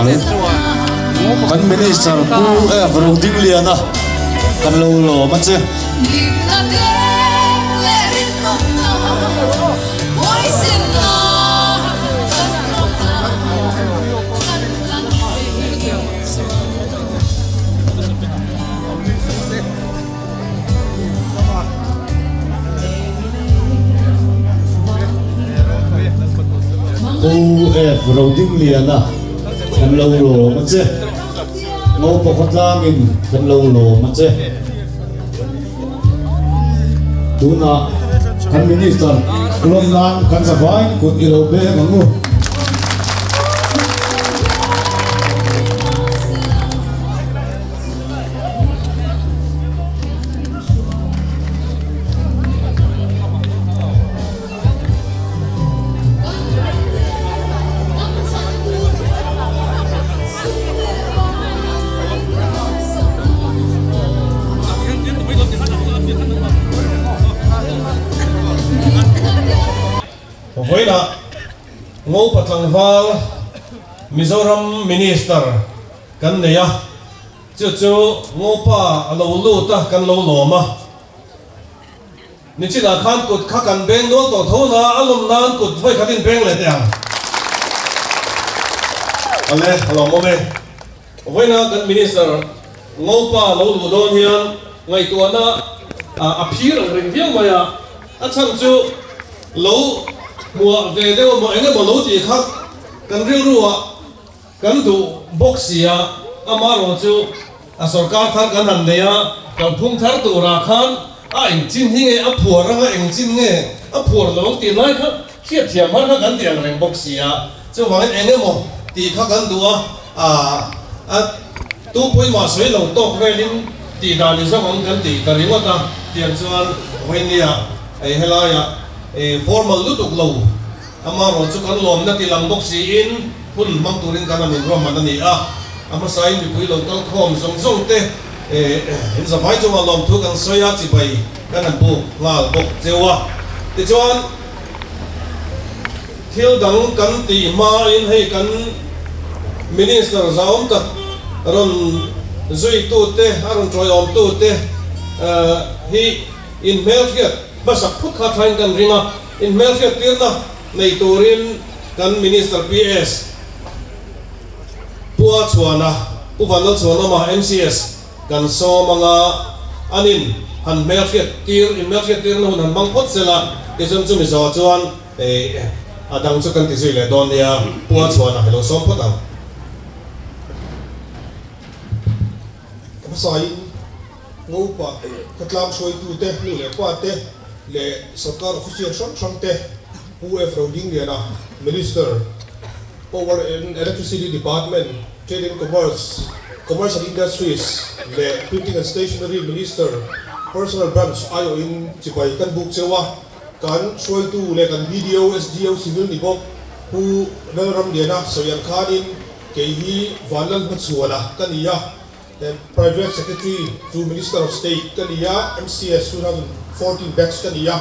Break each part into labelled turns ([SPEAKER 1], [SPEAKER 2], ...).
[SPEAKER 1] ang. Kan Minister Pu F Rodingliana kan lo lawm a che. Pu F Rodingliana kan lo lawm a che. Ngopa khawtlangin kan lo lawm a che. Tunah kan Minister lawm nan kan zavaiin kut i lo beng ang u.
[SPEAKER 2] Vawiinah Ngopa tlangval Mizoram Minister kan nei a, chu chu Ngopa a lo lut a kan lo lawm a. Nichinah khan kut kha kan beng nual tawh tho na, a lawm nan kut vawi khat in beng leh teh ang. Ale, a lawmawm e. Vawiina kan Minister Ngopa lo luh dawn hian ngaihtuahna a phir ang reng viau mai a, a chhan chu lo hmuah ve deuh emaw eng emaw lo tih kha kan rilruah Kan duh bawk si a, amaherawh chu a sorkar thar kan han nei a, kalphung thar turah khan a engchin hi nge a phuar anga engchin nge a phuar lo ang tih lai kha hriatthiam har kha kan ti ang reng bawk si a, chuvangin eng emaw tih kha kan duh a, a tu pawimah sawi lo tawk velin tih dan i zawk ang kan tih ta ringawt a, tiang chuan vawinia helaiah formal lutuk lo. Amaherawh chu kan lawmna ti lang bawk siin hun hmang turin kan han inruahman a ni a, a hmasain mipui lo kal khawm zawng zawng te in zavai chungah lawmthu kan sawi a, chibai kan han buk nghal bawk cheu a. Tichuan thil dang kan tih hmain hei kan Minister zahawm tak rawn zuitute, a rawn tawiawmtute hi inhmelhriat hmasak phut kha thain kan ring a. Inhmelhriattirna nei turin kan Minister PS Pua Chhuana, Pu Vanlalchhuanawma MCS kan sawm anga anin han hmelhriattir, inhmelhriattirna hun han hmang phawt sela, tichuan chumi zawh chuan a dang chu kan ti zui leh dawn nia, Pua Chhuana hi lo sawm phawt ang.
[SPEAKER 3] Ka hmasain Ngopa khawtlang hruaitute, nu leh pate leh sorkar official hrang hrangte, Pu F. Rodingliana, Minister, Power and Electricity Department, Trade and Commerce, Commerce and Industries leh Printing and Stationery Minister, Personal Branch aiawhin chibai kan buk cheu a, kan hruaitu leh kan BDO, SDO Civil ni bawk Pu Lalramliana sawi ang khanin kei hi Vanlalhmachhuana ka ni a. Private Secretary to Minister of State ka ni a, MCS 2014 batch ka ni a,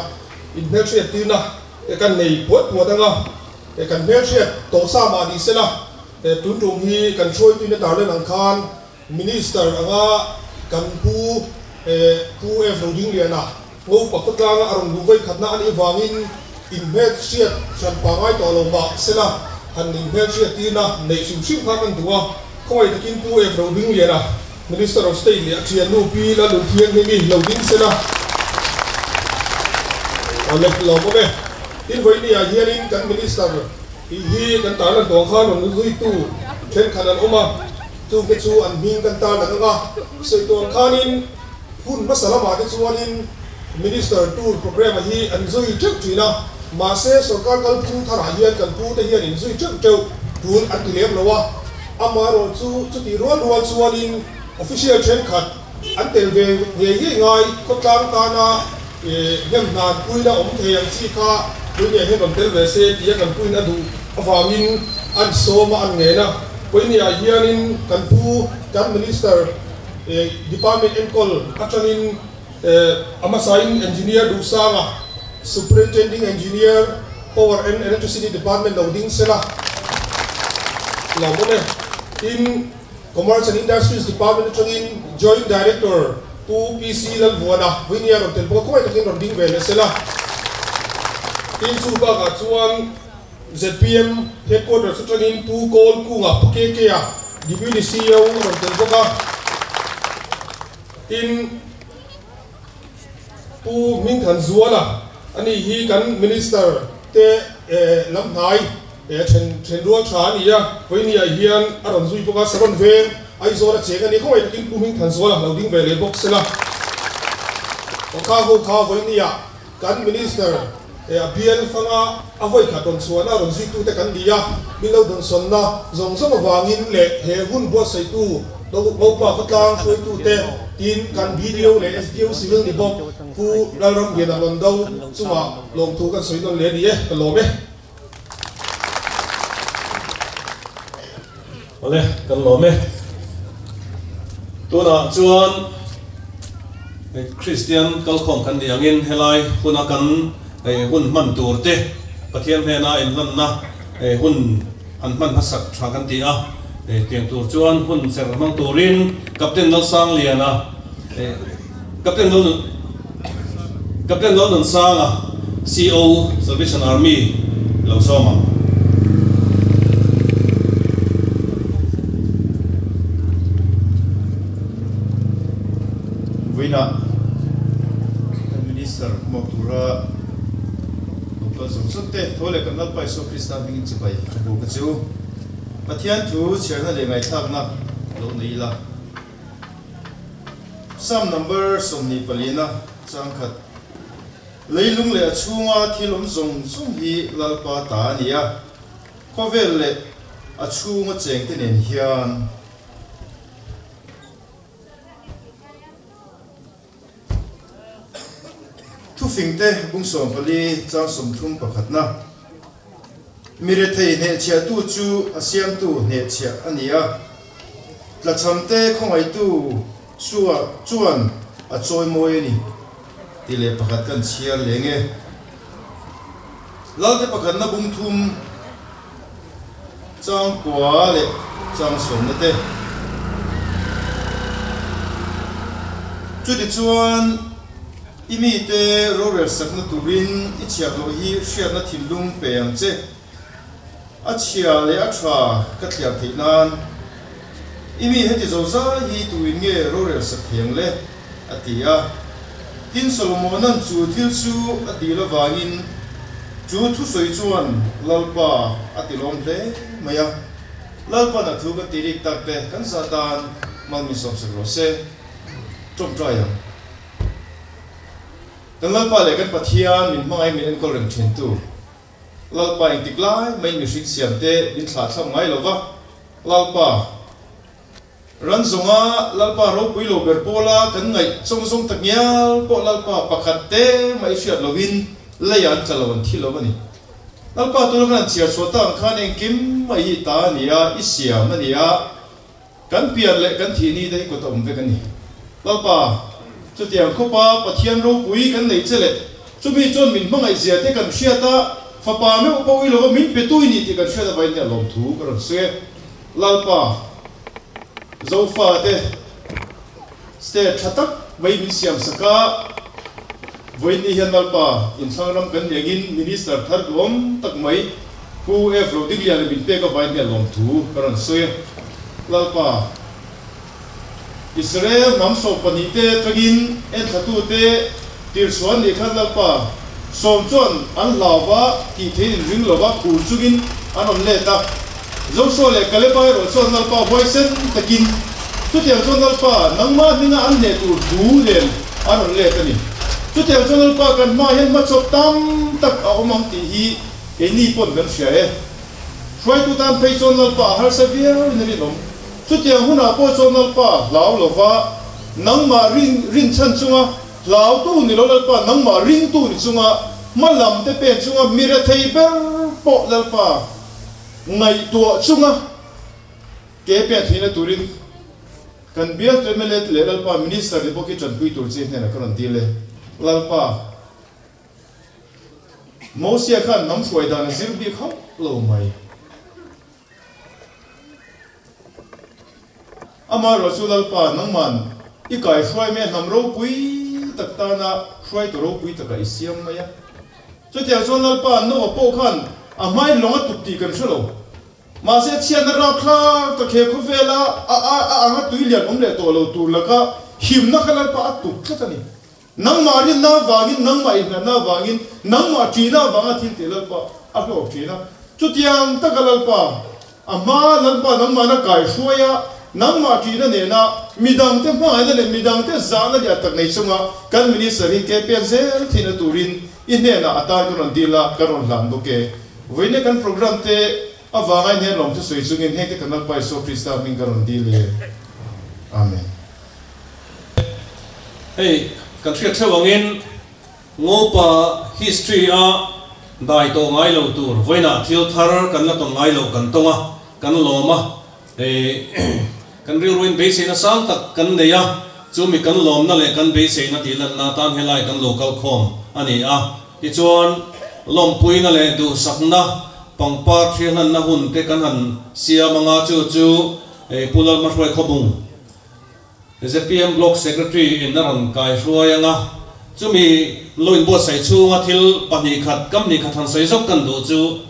[SPEAKER 3] inhmelhriat tirna kan nei puat puat ang a, kan hmelhriat tawh sa mah ni sela, tun tum hi kan hruaituin a tarlan ang khan Minister anga kan pu Pu F. Rodingliana Ngopa khawtlanga a rawn luh vawi khatna a nih vangin inhmelhriat hran pangai tawh lo mah sela han inhmelhriat tirna neih hrim hrim kha kan duh a, khawngaih takin Pu F. Rodingliana, Minister of State leh a thiannu Pi Laluthianghlim-i lo ding sela a le lawm awm e. Tin, vawinia hianin kan Minister tih hi kan tarlan tawh ang khan rawn zuitu thenkhat an awm a, chungte chu an hming kan tarlan ang a, sawi tawh ang khanin, Hun hmasa lamah te chuanin Minister tour programme a hi an zui teuh thin a, mahse sorkar kalphung tharah hian kan pu te hian in zui teuh teuh tul an ti lem lo a, amaherawh chu chutih rual rual chuanin official thenkhat an tel ve ngei ngei ngai khawtlang tana hnemhnan puina awm thei ang chi kha Puinia hian rawn tel ve se tia kan puin a duh avangin an sawm a an ngen a, Puinia hianin kan pu kan Minister Department enkawl atangin a hmasain Engineer Duhsanga, Superintending Engineer, Power and Electricity Department lo ding sela lawm awm e. Tin, Commerce and Industries Department atangin Joint Director Pu PC Lalvuana Vawinia rawn tel bawk a, khawngaih takin rawn ding ve leh sela. Tin, chu bakah chuan zpm Headquarters atangin Pu Kawl Kunga, Pu KK-a, Deputy ceo a rawn tel bawk a. Tin, Pu Hmingthanzuala, ani hi kan Minister te lam hnai then then rual tha a ni a, vawinia hian a rawn zui bawk a, Saron veng Aizawl a cheng a ni. Khawngaih takin Pu Hmingthanzuala lo ding ve leh bawk sela. Kha ho kha vawinia kan Minister a bial fanga a vawikhat rawn chhuahna rawn zuitute kan ni a, min lo dawnsawnna zawng zawng avangin leh he hun buatsaihtu Ngopa khawtlang hruaitute tin kan BDO leh SDO Civil ni bawk Pu Lalramliana Londo chungah lawmthu kan sawi nawn leh a ni e, ka lawm e.
[SPEAKER 2] Awle, kan lawm e. Tunah chuan Kristian kalkhawm kan nih angin helai huna kan hun hman tur te Pathian hnena inhlanna hun han hman hmasak tha kan ti a. Tiang tur chuan hun serh hmang turin Captain Lalsangliana, Captain Lal Captain Lalnunsanga, CO, Salvation Army lo sawm ang.
[SPEAKER 1] Vawiinah kan Minister hmuak tura lo kal zawng zawng te tho leh kan Lalpa Isua Krista hmingin chibai ka buk a che u. Pathian thu chhiarna leh ngaihthlakna lo nei ila. Psalm number 24 changkhat, Leilung leh a chhunga thil awm zawng zawng hi Lalpa ta a ni a, khawvel leh a chhunga chengte nen hian. Thufingte bung 14 chang 31na, Mi rethei hnehchhiahtu chu a siamtu hnehchhiah a ni a, tlachhamte khawngaihtu chuan a chawi mawi a ni tih leh pakhat kan chhiar leng e. Lalte pakhatna bung thum chang kua leh chang sawmna te. Chutichuan, i mite rorel sakna turin i chhiahhlawh hi hriatna thinlung pe ang che. A chhia leh a tha ka thliar theih nan i mi heti zo zai hi tuin nge rorel sak thei ang le? a ti a. Tin, Solomona'n chu thil chu a dil avangin chu thusawi chuan Lalpa a ti lawm hle mai a. Lalpa'n a thu kan tih rik tak te kan zah tan mal min sawmsak rawh se. Tawngtai ang. Kan Lalpa leh kan Pathian min hmangaih min enkawl reng thintu. Lalpa engtik lai mai mihring siam te min thlah thlap ngai lo va, Lalpa ran zawnga Lalpa ropui lo ber pawla kan ngaih chawng zawng tak ngial pawh Lalpa pakhat te mai hriat lovin lei an tla lo an thi lo a ni. Lalpa tuna kan han chhiar chhuah tak ang khan engkim mai hi ta a ni a, i siam a ni a, kan pian leh kan thih ni te hi kut a awm vek a ni. Lalpa, chutiang khawpa Pathian ropui kan nei che leh chumi chuan min hmangaih zia te kan hriat a, fapa meuh pawh i lova min pe tu i ni tih kan hriat avain nia lawmthu ka rawn sawi e. Lalpa, Zofa te state tha tak mai min siam sak a, vawiin hian Lalpa inthlang ram kan ni angin Minister thar duhawm tak mai Pu F. Rodingliana min pek avain nia lawmthu ka rawn sawi e. Lalpa, Israel hnam 12 te atangin enthlatute tirchhuah an nih khan Lalpa sawm chuan an hlau va tih theiin inring lo va khur chungin an rawn let a. Joshua leh Kaleba erawh chuan Lalpa huaisen takin chutiang chuan Lalpa nangmah hminga an hneh tur thu nen an rawn let a ni. Chutiang chuan Lalpa kan hmaah hian hmachhawp tam tak a awm ang tih hi keini pawn kan hria e. Hruaitu tan phei chuan Lalpa a harsa viau in a rinawm. Chutiang hunah pawh chuan Lalpa hlau lova nangmah rin rinchhan chunga hlautu ni lo Lalpa nangmah ringtu ni chunga hma lam te pen chunga mi rethei ber pawh Lalpa ngaihtuah chunga ke pen theihna turin kan bialtu mla te leh Lalpa Minister ni bawk hi tanpui tur che hnenah ka rawn dil e. Lalpa. Mosia khan hnam hruai dan a zir bik hauh lo mai. Amaherawhchu Lalpa, nangman i kaihruai mai a, hnam ropui tak tana hruaitu ropui takah i siam mai a. Chutiang chuan Lalpa, Noah pawh khan a hmain lawng a tuk tih kan hre lo. Mahse chhiatna rapthlak tak he khawvela a a anga tui lian awm leh tawh lo tur laka himna kha Lalpa a tuk tlat a ni. Nangmah rinna avangin, nangmah inhlatna avangin, nangmah ṭihna avanga thil tih Lalpa a hlawk ṭhin a. Chutiang taka Lalpa, a hma Lalpa nangmahna kaihruai a, nangmah ṭihna nena midangte hmangaihna leh midangte zahna lian tak nei chunga kan Minister hi ke pen zel theihna turin i hnenah a tan ka rawn dil a, ka rawn hlan bawk e. Vawiin kan program te avanga in hian lawmthu sawi chungin hengte kan Lalpa Isua Krista hming ka rawn dil e. Amen.
[SPEAKER 2] Hei kan hriat theuh angin Ngopa history a dai tawh ngai lo tur vawiinah thil thar kan la tawn ngai loh kan tawng a, kan lawm a, hei kan rilruin beiseina sang tak kan nei a, chumi kan lawmna leh kan beiseina tih lanna atan helai kan lo kal khawm a ni a. Tichuan lawmpuina leh duhsakna pangpar thliahlanna hun te kan han siam anga chu chu Pu Lalhmahruai Khawbung Zpm Block Secretary in a rawn kai hruai ang a, chumi lo inbuatsaih chhunga thil 2 khat kam 2 khat han sawi zawk kan duh chu,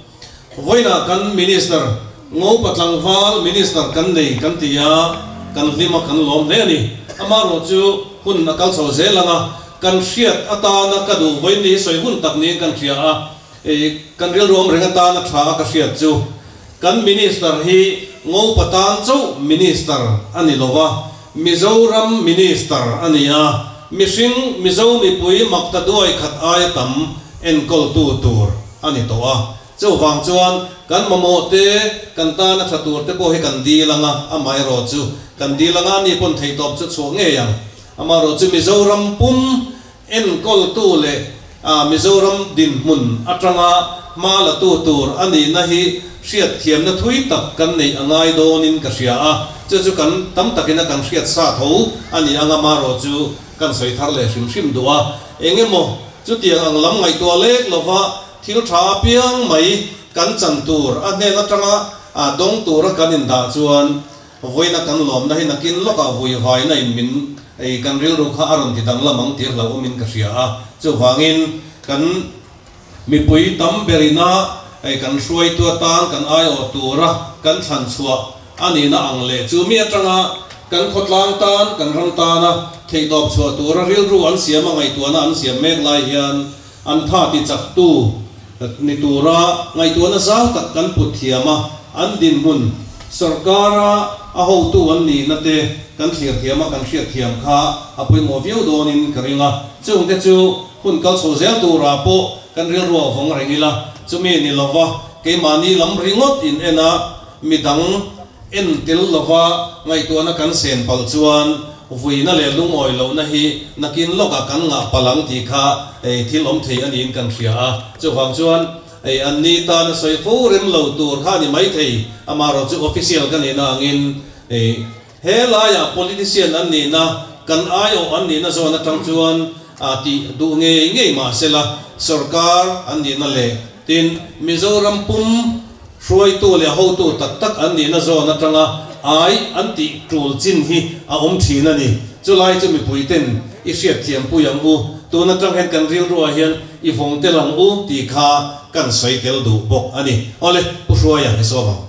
[SPEAKER 2] vawiinah kan Minister, Ngopa tlangval Minister kan nei kan ti a, kan hlim a kan lawm hle a ni. Amaherawh chu hun a kal chho zel ang a, kan hriat atana ka duh vawiin ni hi sawi hun tak niin kan hria a, kan rilru awm reng atana tha a ka hriat chu, Kan Minister hi Ngopa tan chauh Minister a ni lo va, Mizoram Minister a ni a, mihring Mizo mipui makta duai khat aia tam enkawltu tur a ni tawh a. Chuvang chuan kan mamawh te, kan tana tha tur te pawh hi kan dil ang a, amaherawh chu kan dil ang a, ani pawn theihtawp chu chhuah ngei ang. Amaherawh chu Mizoram pum Enkawltu leh Mizoram dinhmun atanga hma latu tur a nihna hi hriatthiamna thui tak kan neih a ngai dawnin ka hria a, chu chu kan tam takin a kan hriat sa tho a ni anga marawh chu kan sawi thar leh hrim hrim duh a. Eng emaw chutiang ang lam ngaihtuah lek lova thil tha apiang mai kan chan tur a hnen atanga dawng tura kan indah chuan Vawiina kan lawmna hi nakin lawkah vui vaina in min ei kan rilru kha a rawn ti danglam ang tih hlauhawmin ka hria a. Chuvangin kan mipui tam berina ei kan hruaitu atan kan aiawh tura kan thlan chhuah a nihna ang leh chu mi atanga kan khawtlang tan kan ram tana theihtawp chhuah tura rilru an siam a ngaihtuahna an siam mek lai hian an tha ti chaktu ni tura ngaihtuahna zau tak kan put thiam a, an dinhmun sorkara a hotu an nihna te kan thlir thiam a, kan hriat thiam kha a pawimawh viau dawnin ka ring a. Chungte chu hun kal chho zel turah pawh kan rilru a vawng reng ila, chumi ni lova keimahni lam ringawt in en a, midang en tel lova ngaihtuahna kan sen palh chuan Vuina leh lungawi lohna hi nakin lawkah kan ngah palh ang tih kha thil awm thei a niin kan hria a. Chuvang chuan an ni tan a sawi fo rem lo tur kha a ni maithei. Amaherawh chu official ka nihna angin he laiah politician an nihna, kan aiawh an nihna zawn atang chuan tih duh ngei ngei mahsela sorkar an nihna leh tin Mizoram pum Hruaitu leh hotu tak tak an nihna zawn atanga ai an tih tul chin hi a awm thin a ni. Chulai chu mipuiten i hriatthiam pui ang u, tun atang hian kan rilruah hian i vawng tel ang u tih kha kan sawi tel duh bawk a ni. Awle, Pu Hruaia i sawm ang.